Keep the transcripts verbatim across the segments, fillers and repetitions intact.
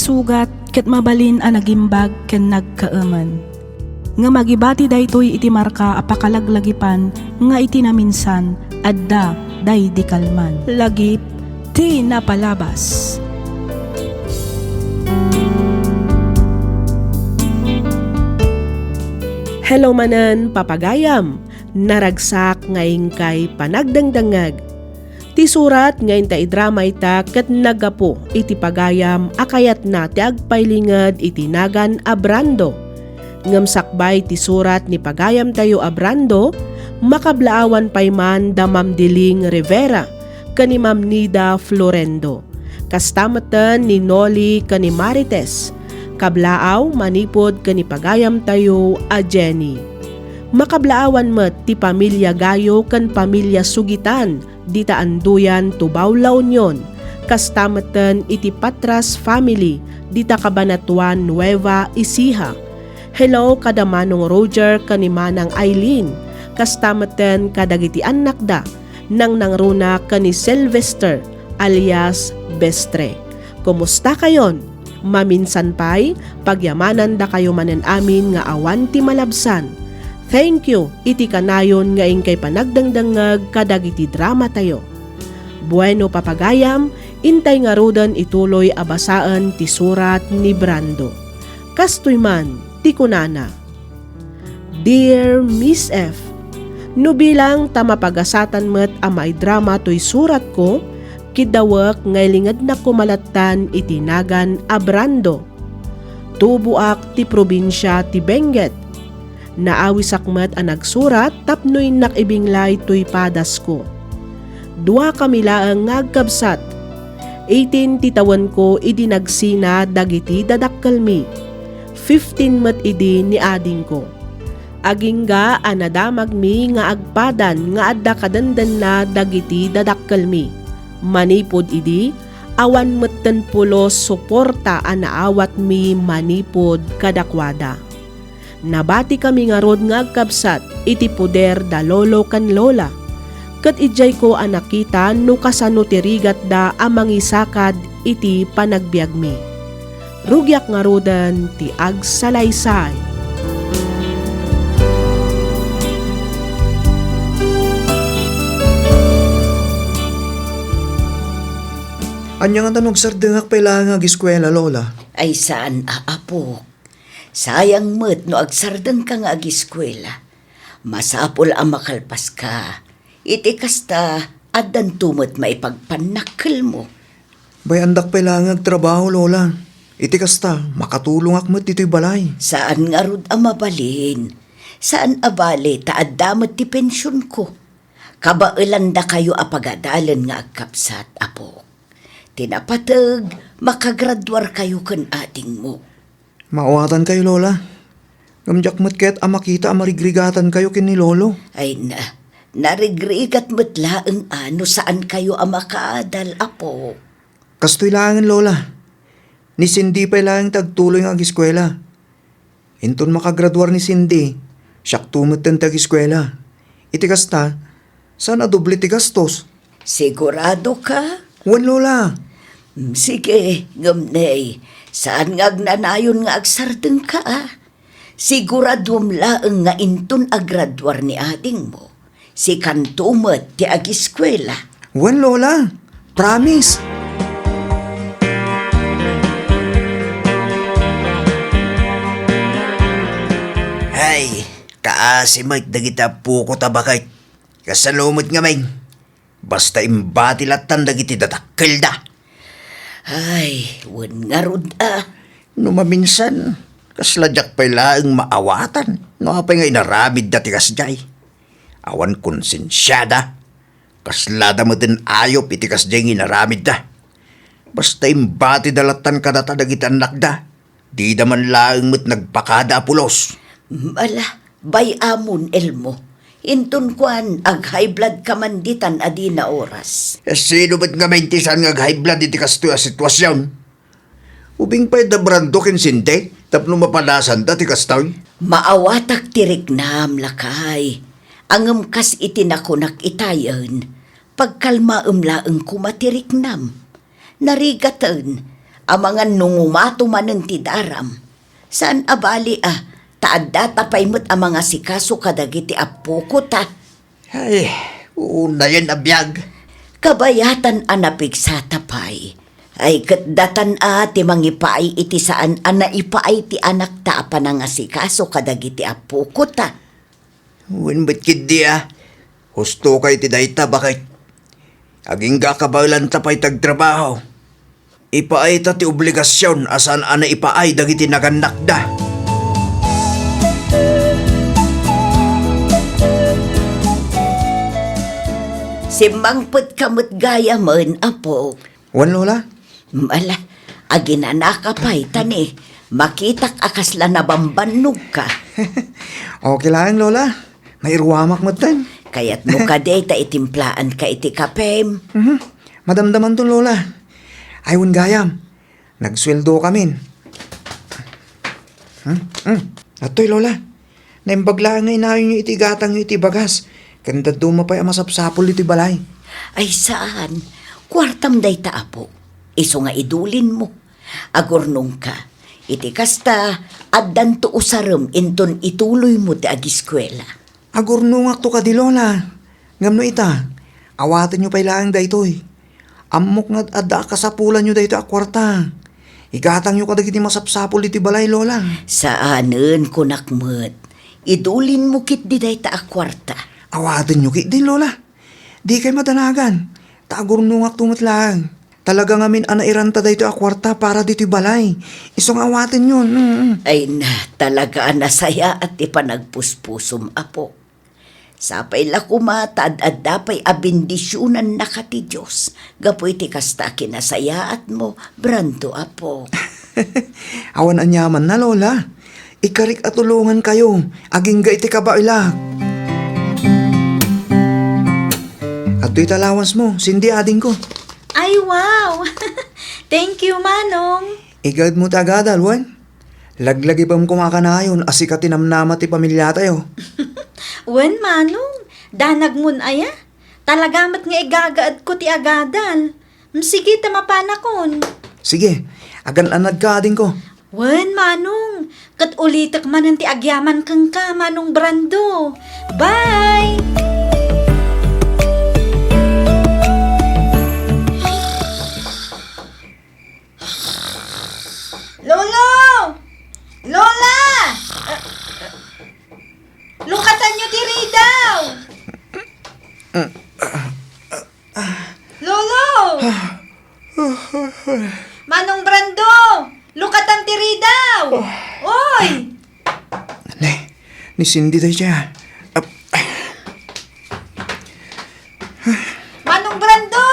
Sugat ket mabalin a nagimbag ken nagkaemen. Ngem agibati daytoy iti marka a pakalaglagipan nga iti naminsan, adda daydi kalman. Lagip ti napalabas. Hello manen, papagayam. Naragsak nga inkay panagdengdengngeg. Ti surat nga inta idrama ita ket naggapu iti pagayam a kayatna ti agpailinged iti nagan a Brando. Ngem sakbay ti surat ni pagayamtayo a Brando, makablaawan pay man da Ma'am Diling Rivera ken ni Ma'am Nida Florendo. Kasta metten ni Noli ken ni Marites. Kablaaw manipud ken ni pagayamtayo a Jenny. Makablaawan met ti pamilia Gayo ken pamilia Sugitan dita Anduyan, Tubao, La Union, kasta metten iti Patras family dita Cabanatuan, Nueva Ecija. Hello kada Manong Roger ken ni Manang Aileen, kasta metten kadagiti annakda, Nangnangruna ken ni Sylvester alias Bestre. Kumusta kayon? Maminsan pay, pagyamanandakayo manen amin nga awan ti malabsan. Thank you iti kanayon nga inkay panagdengdengngeg kadagiti dramatayo. Bueno, papagayam, intay ngaruden ituloy a basaen ti surat ni Brando. Kastoy man ti kunana, Dear Miss F, no bilang ta mapagasatan met a maidrama toy suratko, kiddawek nga ilingednak koma lattan iti nagan a Brando. Tuboak ti probinsia ti Benguet. Naawisak met a nagsurat tapno innak ibinglay toy padasko. Dua kami laeng nga agkabsat. Eighteen ti tawenko idi nagsina dagiti dadakkelmi. Fifteen met idi ni adingko. Agingga a nadamagmi nga agpadan nga adda kadendenna dagiti dadakkelmi. Manipud idi, awan metten pulos suporta a naawatmi manipud kadakuada. Nabatikami ngarud nga agkabsat iti poder da lolo ken lola, ket idiayko a nakita no kasano ti rigatda a mangisakad iti panagbiagmi. Rugiak ngaruden ti agsalaysay. Ania ngata no agsardengak pay laeng nga agiskuela, Lola? Ay saan a, apok. Sayang met no agsardengka nga agiskuela. Masapul a makalpaska. Iti kasta, addanto met maipagpannakkelmo. Bay-andak pay laeng nga agtrabaho, Lola. Iti kasta, makatulongak met ditoy balay. Saan ngarud a mabalin. Saan a bale ta adda met ti pensionko. Kabaelandakayo a pagadalen nga agkabsat, apok. Ti napateg, makagraduarkayo ken adingmo. Maawatankayo, Lola. Ngem diak met ket a makita a marigrigatankayo ken ni Lolo. Ay na, narigrigat met laeng a no saankayo a makaadal, apo. Kastoy laengen, Lola. Ni Cindy pay laeng ti agtuloy nga agiskuela. Inton makagraduar ni Cindy, siakto metten ti agiskuela. Iti kasta, saan a doble ti gastos. Sigurado ka? Wen, Lola. Mm, sige, ngem ne, saan nga agnanayon nga agsardengka, a? Siguraduem laeng nga inton agraduar ni adingmo, sikanto met ti agiskuela. Wen, Lola. Promise. Ay, kaasi met dagiti apokot a baket. Kasano met ngamin? Basta imbati lattan dagiti dadakkelda. Ay, wen ngarud a. No maminsan, kasla diak pay laeng maawatan no apay nga inaramidda ti kasdiay. Awan konsensiada. Kaslada metten ayup iti kasdiay nga inaramidda. Basta imbatida lattan kadata dagiti annakda. Dida man laeng met nagpakada a pulos. Ala, bay-amon, Elmo. Inton kuan, ag-high blood ka man ditan a dina oras. Eh, sino met ngamin ti saan nga ag-high blood iti kastoy a sitwasion? Ubing pay da Brando ken Cindy tapno mapadasanda ti kastoy? Maawatak ti riknam, lakay. Ngem kas iti nakunak itayen, pagkalmaem laeng koma ti riknam. Narigaten, Amangan no ngumato manen ti daram. Saan a bali a, ta addata pay met a mangasikaso kadagiti appoko ta. Ay, unayen a biag. Kabayatan a napigsata pay. Ay ket datan a ti mangipaay iti saan a naipaay ti anakta a panangasikaso kadagiti appoko ta. Wen met ketdi a, husto kay ti dayta, baket. Agingga a kabaelanta pay ti agtrabaho. Ipaayta ti obligasion a saan a naipaay dagiti nagannakda. Simmangpetka met gayamen, apo. Wen, Lola? Ala, aginanaka pay ta ni makitak a kasla nabambannogka. Okay laeng, Lola. Nairuamak metten. Kayatmo kadi ta itimplaanka iti kapem? Mhm. Madamdamanton, Lola. Ay, wen gayam. Nagsueldokamin. Hmm? Hmm. Atoy, Lola. Naimbag laeng nga inayonyo iti igatangyo iti bagas. Ken dadduma pay a masapsapul iti balay. Ay saan. Kuartam dayta, apo. Isu nga idulinmo. Agurnongka. Iti kasta, addanto usarem inton ituloymo ti agiskuela. Agurnongakto kadi, Lola. Ngem no ita, awatenyo pay laeng daytoy. Ammok nga adda a kasapulanyo daytoy a kuarta. Igatangyo kadagiti masapsapul iti balay, Lola. Saanen, kunak met. Idulinmo ketdi dayta a kuarta. Awatenyo ketdi, Lola. Dikay madanagan. Ta agurnongakto met laeng. Talaga ngamin a nairanta daytoy a kuarta para ditoy balay. Isu nga awatenyon. Mm, mm. Ay na, talaga a nasayaat ti panagpuspusom, apo. Sapay la koma ta ad-adda pay a bendisionannaka ti Dios gapu iti kasta a kinasayaatmo, Brando, apo. Awan aniamanna, Lola. Ikarik a tulongankayo agingga iti kabaelak. Adtoy ta allowance mo, Cindy, adingko. Ay, wow! Thank you, Manong. Igaedmo ti agadal, wen? Laglagipem koma kanayon a sika ti namnama ti pamiliatayo. Wen, Manong, danagmon aya? Talaga met nga igagaedko ti agadal. Mm, sige, ta mapanakon. Sige, agan-anadka, adingko. Wen, Manong, ket ulitek manen ti agyaman kenka, Manong Brando. Bye! Lolo! Lola! Lukatanyo ti ridaw! Lolo! Manong Brando! Lukatan ti ridaw! Oy! Ne, ni Cindy daydiay. Ap-, Manong Brando!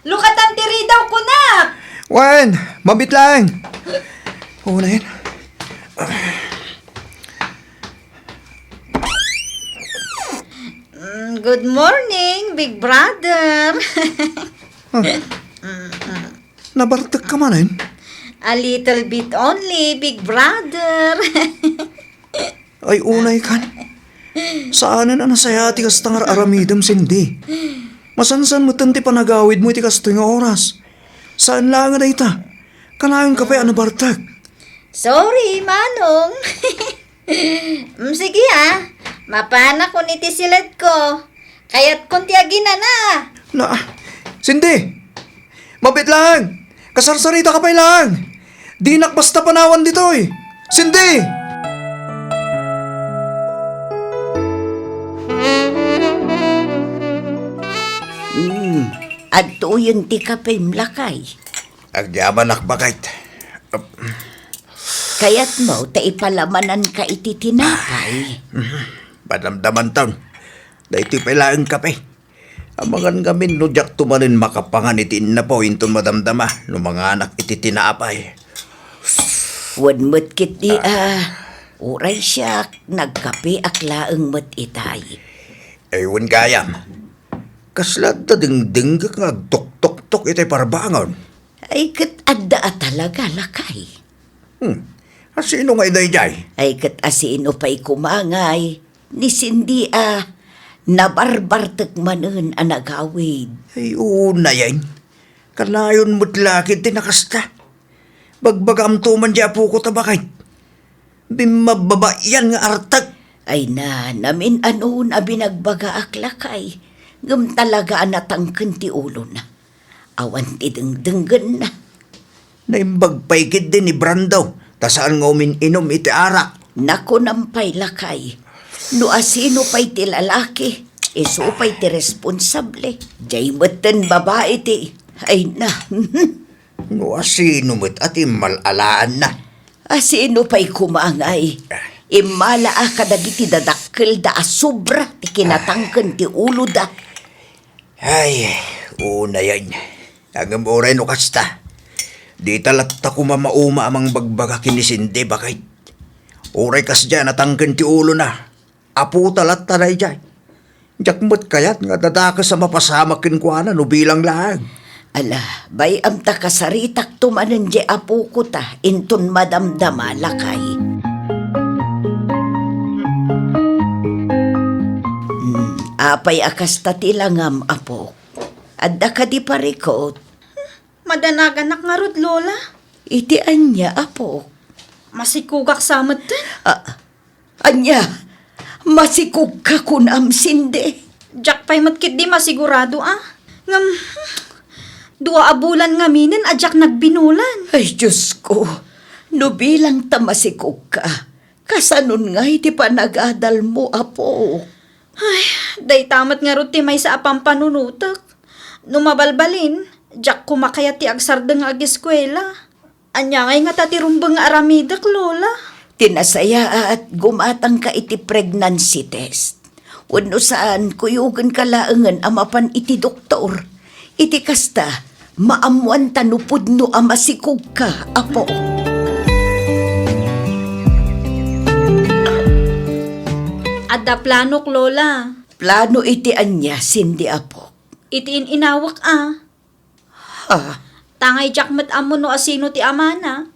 Lukatan ti ridaw, kunak! Wen, mabiit laeng. Unayen. Mm, good morning, Big Brother. Ah. Nabartekka manen? A little bit only, Big Brother. Ay, unay kan. Saanen a nasayaat ti kasta nga ar-aramidem, Cindy. Masansan metten ti panagawidmo iti kastoy nga oras. Saan laeng a dayta. Kanayonka pay a nabartek. Sorry, Manong. Mm, sige, ah. Mapanakon iti siledko. Kayatkon ti aginana. Na, Cindy! Mabiit laeng! Kasarsaritaka pay laeng! Dinak basta panawan ditoy! Cindy! Hmm, adtoyen ti kapem, lakay. Agyamanak, baket. Kayatmo ta ipalamananka iti tinapay? Mhm. Madamdamanton. Daytoy pay laeng kape. Amangan ngamin no diakto manen makapangan iti innapo inton madamdama no manganak iti tinapay. Wen met ketdi a, uray siak, nagkapeak laeng met itay. Ay, wen gayam. Kasla adda dengdenggek nga agtoktoktok itay parbangon. Ay, ket adda a talaga, lakay. Hmm. Asino ngay daydiay? Ay, ket asino pay koma ngay? Ni Cindy a nabarbartek manen a nagawid. Ay, unayen. Kanayon met la ketdi a kasta. Bagbagaamto man di apoko ta baket. Bimmababaian nga artek. Ay na, namin-anon a binagbagaak, lakay. Ngem talaga a natangken ti ulona. Awan ti dengdenggenna. Naimbag pay ketdi ni Brando, ta saan nga umin-inum iti arak. Nakunam pay, lakay. No asino pay ti lalaki, isu pay ti responsable. Diay metten babai ti, ay na. No asino met a timmal-alaanna? Asino pay koma ngay? Immala a kadagiti dadakkelda a sobra ti kinatangken ti uloda. Ay, unayen. Ngem uray no kasta, dita latta koma mauma a mangbagbaga ken ni Cindy, baket. Uray kasdiay a natangken ti ulona, apota latta daydiay. Diak met kayat nga dadakes a mapasamak kenkuana no bilang laeng. Ala, bay-am ta kasaritakto manen diay apoko ta inton madamdama, lakay. Hmm, apay a kasta ti langam, apok? Adda kadi parikut? Madanaganak ngarud, Lola. Iti ania, apok? Masikugak sa metten. Ah, ania? Masikugka kunam, Cindy? Diak pay met ketdi masigurado a. Ngem, hmm, dua a bulan ngaminen a diak nagbinulan. Ay, Diyos ko. No bilang ta masikugka, kasanon ngay ti panagadalmo, apok? Ay, dayta met ngarud ti maysa a pampanunotek. No mabalbalin, diak koma kayat ti agsardeng nga ageskuela. Ania ngay ngata ti rumbeng nga aramidek, Lola? Ti nasayaat, gumatangka iti pregnancy test. Wenno saan, kuyogenka laengen a mapan iti doktor. Iti kasta, maammoanta no pudno a masikugka, apo. Adda planok, Lola. Plano iti ania, Cindy, apo? Iti in-inawek a. Ha? Ta ngay diak met ammo no asino ti amana.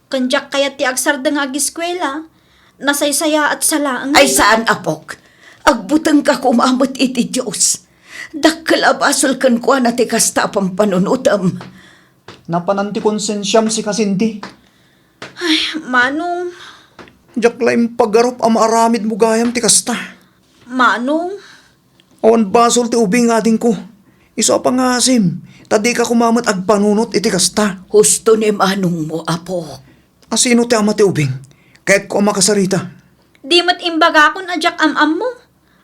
Ken diak kayat ti agsardeng nga ageskuela. Nasaysayaat sa laeng. Ay, saan, apok. Agbutengka koma met iti Dios. Dakkel a basol kenkuana ti kasta a pampanunotem. Napanan ti konsensiam, sika, Cindy. Ay, Manong. Diak la impagarup a maaramidmo gayam ti kasta. Manong. Awan basol ti ubing nga adingko. Isu a pangasim, ta dika koma met agpanunot iti kasta. Husto ni manongmo, apo. Asino ti ama ti ubing? Kayatko a makasarita. Di met imbagakon a diak am-ammo.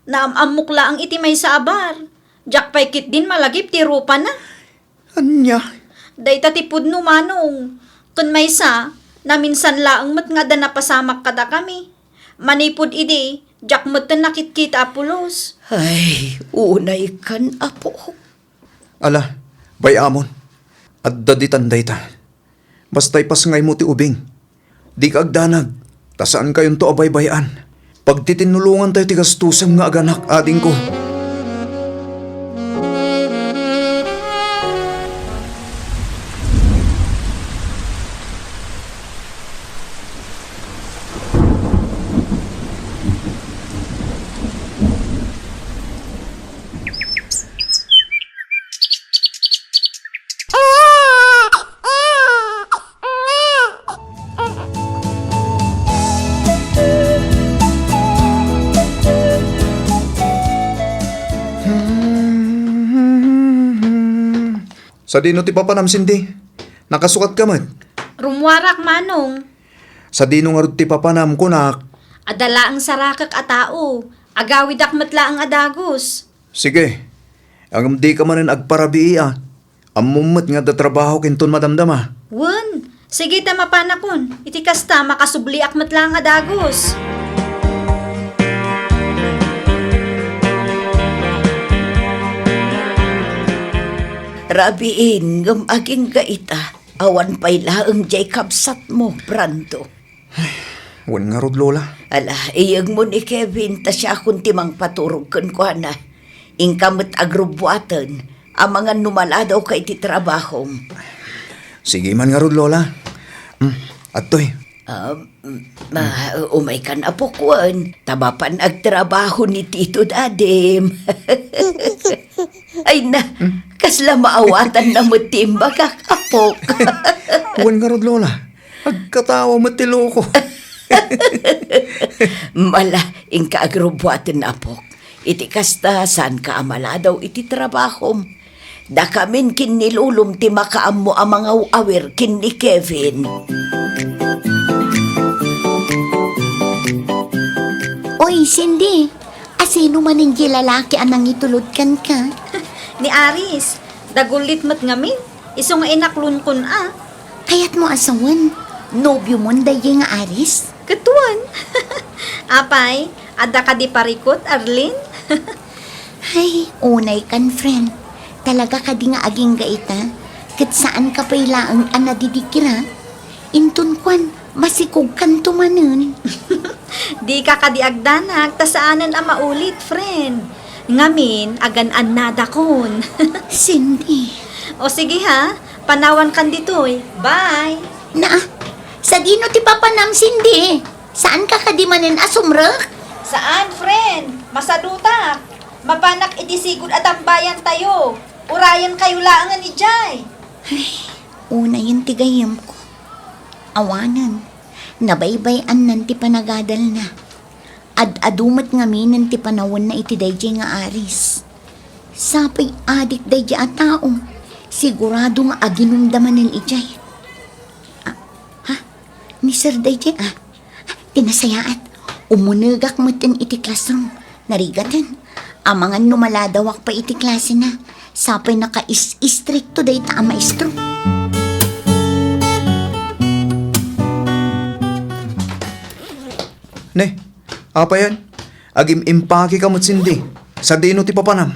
Naam-ammok laeng iti maysa a bar. Diak pay ketdin malagip ti rupana. Ania? Dayta ti pudno, Manong. Ken maysa, naminsan laeng met nga adda napasamak kadakami. Manipud idi, diak metten nakitkita a pulos. Ay, unaykan, apo. Ala, bay-amon. Adda ditan dayta. Basta ipasngaymo ti ubing. Dika agdanag, ta saankayonto a baybay-an. Pagtitinnulongantayo ti gastosem nga aganak, adingko. Sadino ti papanam, Cindy? Nakasukatka met? Rummuarak, Manong. Sadino ngarud ti papanam, kunak? Adda laeng sarakek a tao. Agawidak met laeng a dagus. Sige. Ngem dika manen agparabii a. Ammom met nga adda trabahok inton madamdama. Wen, sige ta mapanakon. Iti kasta, makasubliak met laeng a dagus. Rabiin, ngem agingga ita, awan pay laeng diay kabsatmo, Brando. Wen ngarud, Lola. Ala, iyegmo ni Kevin ta siakon ti mangpaturog kenkuana. Inka met agrubbuaten, amangan no maladawka iti trabahom. Sige man ngarud, Lola. Mm, adtoy. Ah, mm, ma-, umaykan, apok, wen. Ta mapan agtrabaho ni Tito Dadim. Ay na, kasla maawatanna met ti imbagak, apok. Wen ngarud, Lola. Agkatawa met ti loko. Mala, inka agrubbuaten, apok. Iti kasta, saanka a maladaw iti trabahom. Dakamin ken ni Lolom ti makaammo a mangaw-awir ken ni Kevin. Oy, Cindy, asino manen diay lalaki a nangitulod kenka? Ni Aris, dagullit met ngamin. Isu nga inaklonkon a. Kayatmo a sawen, nobiomon daydiay nga Aris? Ket wen. Apay, adda kadi parikut, Arlene? Ay, unaykan, friend. Talaga kadi nga agingga ita? Ket saanka pay laeng a nadidigra? Inton kuan, masikogkanto manen. Dika kadi agdanag ta saanen a maulit, friend. Ngamin, agan-annadakon. Cindy. O sige ha, panawankan ditoy. Bye! Naa, sadino ti papanam, Cindy? Saanka kadi manen a sumrek? Saan, friend. Masadutak. Mapanak iti sigud a tambayantayo. Urayenkayo laengen idiay. Ay, unayen ti gayyemko. Awanen, nabaybay-annan ti panagadalna. Ad-adu met ngaminen ti panawenna iti daydiay nga Aris. Sapay adik daydiay a tao, sigurado nga aginumda manen idiay. Ah, ha? Ni Sir daydiay, ah? Ti nasayaat, umunegak metten iti classroom. Narigaten, amangan no maladawak pay iti klasena. Sapay nakais-istrikto dayta a maestro. Ne, apayan? Agim-impake ka met, Cindy. Sadino ti papanam?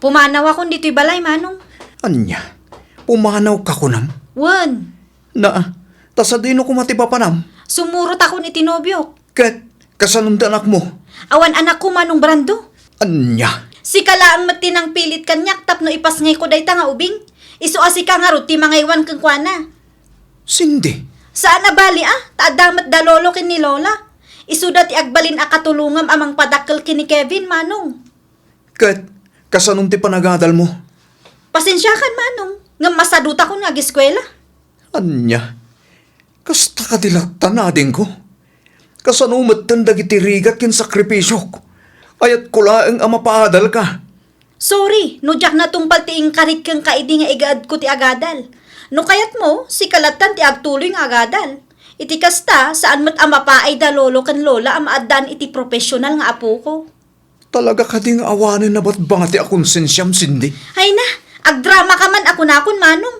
Pumanawakon ditoy balay, Manong. Ania? Pumanawka kunam? Wen. Naa, ta sadino koma ti papanam? Sumurotakon iti nobiok. Ket, kasanon ti anakmo? Awan anakko, Manong Brando. Ania? Sika laeng met ti nangpilit kaniak tapno ipasngayko dayta nga ubing. Isu a sika ngarud ti mangaywan kenkuana. Cindy. Saan a bali a, ta adda met da lolo ken ni lola. Isuda ti agbalin a katulongam a mangpadakkel ken ni Kevin, Manong. Ket, kasanon ti panagadalmo? Pasensiakan, Manong, ngem masadutakon nga ageskuela. Ania? Kasta kadi latta, adingko? Kasano metten dagiti rigat ken sakripisiok? Ayatko laeng a mapaadalka. Sorry, no diak natungpal ti inkarik kenka idi nga igaedko ti agadal. No kayatmo, sika lattan ti agtuloy nga agadal. Iti kasta, saan met a mapaay da lolo ken lola a maaddaan iti profesional nga apoko. Talaga kadi nga awanen nabatbanga ti akonsensiam, Cindy? Ay na, agdramaka man a kunakon, Manong.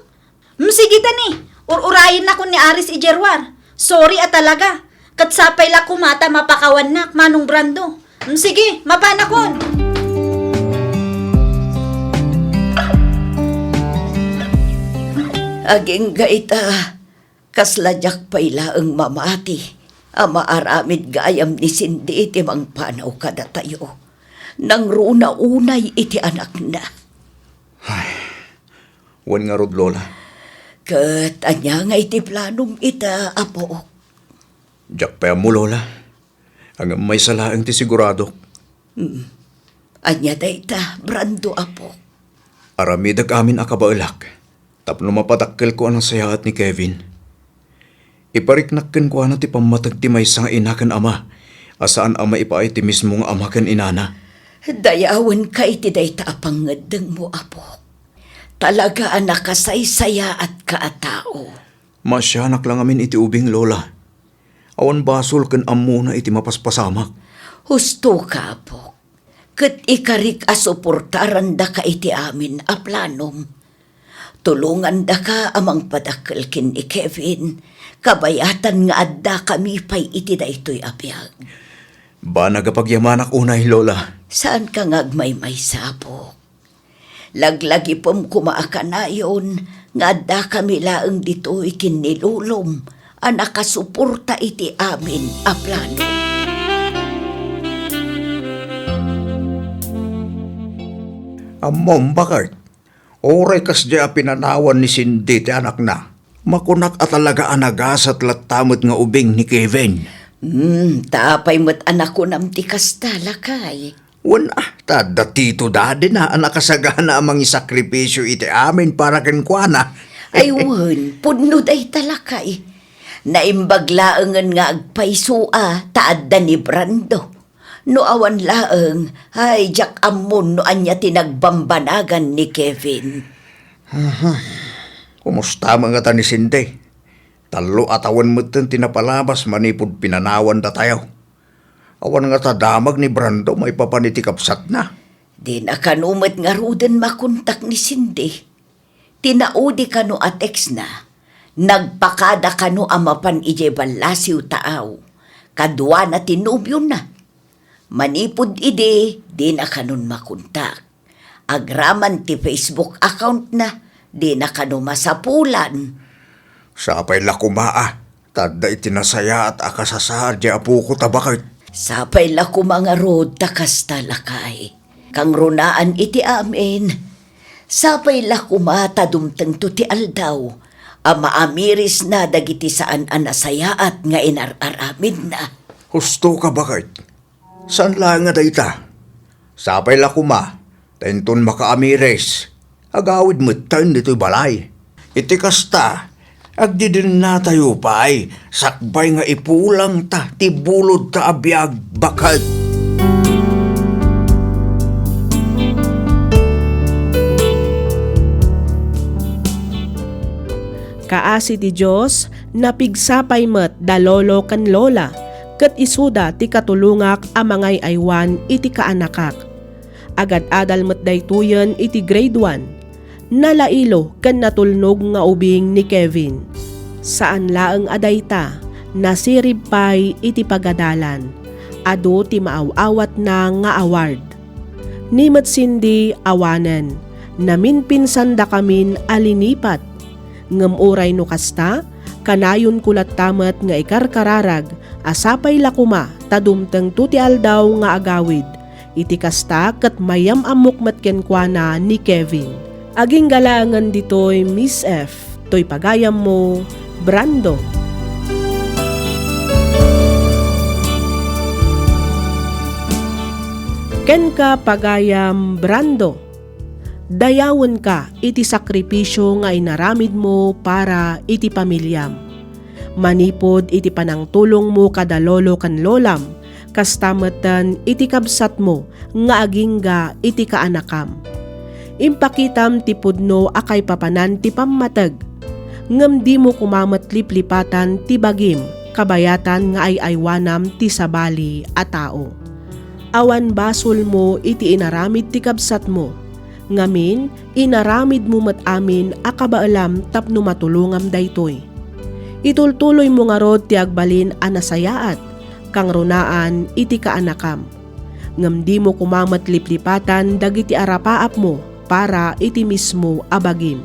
Mm, sige ta ni, ur-urayennakon ni Aris idiay ruar. Sorry a talaga. Ket sapay la koma ta mapakawannak, Manong Brando. Mm, sige, mapanakon. Agingga ita, kasla diak pay laeng mamati a maaramid gayam ni Cindy ti mangpanaw kadatayo. Nangruna unay iti anakna. Ay, wen ngarud, Lola. Ket ania nga iti planom ita, Apo? Diak pay ammo, Lola. Ngem maysa laeng ti siguradok. Hmm. Ania dayta, Brando, Apo? Aramidek amin a kabaelak tapno mapadakkelko a nasayaat ni Kevin. Ipariknak kenkuana ti pammateg ti maysa nga ina ken ama a saan a maipaay ti mismo nga ama ken inana. Dayawenka iti dayta a pangngeddengmo, Apo. Talaga a nakasaysayaatka a tao. Maasianak la ngamin iti ubing, Lola. Awan basol ken ammona iti mapaspasamak. Hustoka, Apo. Ket ikarik a suportarandaka iti amin a planom. Tulongandaka a mangpadakkel ken ni Kevin, kabayatan nga addakami pay iti daytoy a biag. Banag a pagyamanak unay, Lola. Saanka nga agmaymaysa, Apo. Laglagipem koma a kanayon nga addakami laeng ditoy ken ni Lolom a nakasuporta iti amin a plano. Ammom, Bakart, uray kasdiay a pinanawan ni Cindy ti anakna, makunak a talaga a nagasat latta met nga ubing ni Kevin. Hmm, ta apay met a nakunam ti kasta, lakay? Wen, ah, ta adda tito dadina a nakasagana a mangisakripisio iti amin para kenkuana. Ay, wen, pudno dayta, lakay. Naimbag laengen nga agpaysoa ta adda ni Brando. No awan laeng, ay, diak ammon no ania ti nagbambanagan ni Kevin. Kumusta met ngata ni Cindy? Tallo a tawen metten ti napalabas manipud pinanawandatayo. Awan ngata damag ni Brando maipapan iti kabsatna? Dina kano met ngaruden makontak ni Cindy. Ti naudi kano a textna, nagpakada kano a mapan idiay ballasiw taaw, kaduana ti nobiona. Manipud idi, dina kanon makontak. Agraman ti Facebook accountna, dina kano masapulan. Sapay la koma a, ta adda iti nasayaat a kasasaad ti apoko ta baket. Sapay la koma ngarud ta kasta, lakay. Kangrunaan iti amin. Sapay la koma ta dumtengto ti aldaw a maamirisna dagiti saan a nasayaat nga inar-aramidna. Husto ka, baket. Saan laeng a dayta. Sapay la koma ta inton makaamiris, agawid metten ditoy balay. Iti kasta, agdidennatayo pay sakbay nga ipulangta ti bulodta a biag, baket. Kaasi ti Dios, napigsa pay met da lolo ken lola, ket isuda ti katulongak a mangay-aywan iti kaanakak. Agad-adal met daytoyen iti grade one. Nalailo ken natulnog nga ubing ni Kevin. Saan laeng a dayta, nasirib pay iti pagadalan. Adu ti maaw-awatna nga award. Ni met Cindy awanen, naminpinsandakamin a linipat. Ngem uray no kasta, kanayonko latta met nga ikarkararag a sapay la koma ta dumtengto ti aldaw nga agawid. Iti kasta, ket mayam-ammok met kenkuana ni Kevin. Agingga laengen ditoy, Miss F, toy pagayammo, Brando. Kenka, pagayam Brando, dayawenka iti sakripisio nga inaramidmo para iti pamiliam. Manipud iti panangtulongmo kada lolo ken lolam, kasta metten iti kabsatmo nga agingga iti kaanakam. Impakitam ti pudno a kaipapanan ti pammateg, ngem dimo koma met liplipatan ti bagim kabayatan nga ay-aywanam ti sabali a tao. Awan basolmo iti inaramid ti kabsatmo, ngamin, inaramidmo met amin a kabaelam tapno matulongam daytoy. Itultuloymo ngarud ti agbalin a nasayaat, kangrunaan iti kaanakam. Ngem dimo koma met liplipatan dagiti arapaapmo para iti mismo a bagim.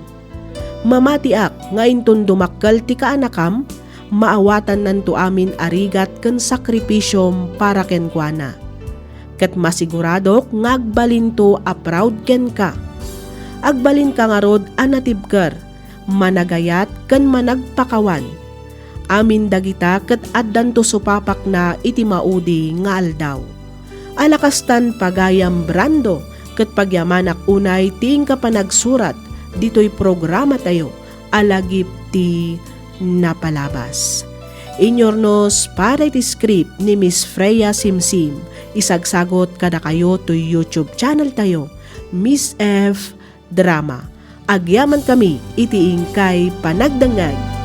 Mamatiak nga inton dumakkel ti kaanakam, maawatannanto amin a rigat ken sakripisiom para kenkuana. Ket masiguradok nga agbalinto a proud kenka. Agbalinka ngarud a natibker, managayat ken managpakawan. Amin dagita ket addanto supapakna iti maudi nga aldaw. Ala kastan, pagayam Brando, ket pagyamanak unay ti inka panagsurat ditoy programatayo a Lagip ti Napalabas. Inyurnos para iti script ni Miss Freya Simsim, isagsagot kadakayo toy YouTube channel tayo, Miss F Drama. Agyamankami iti inkay panagdengngeg.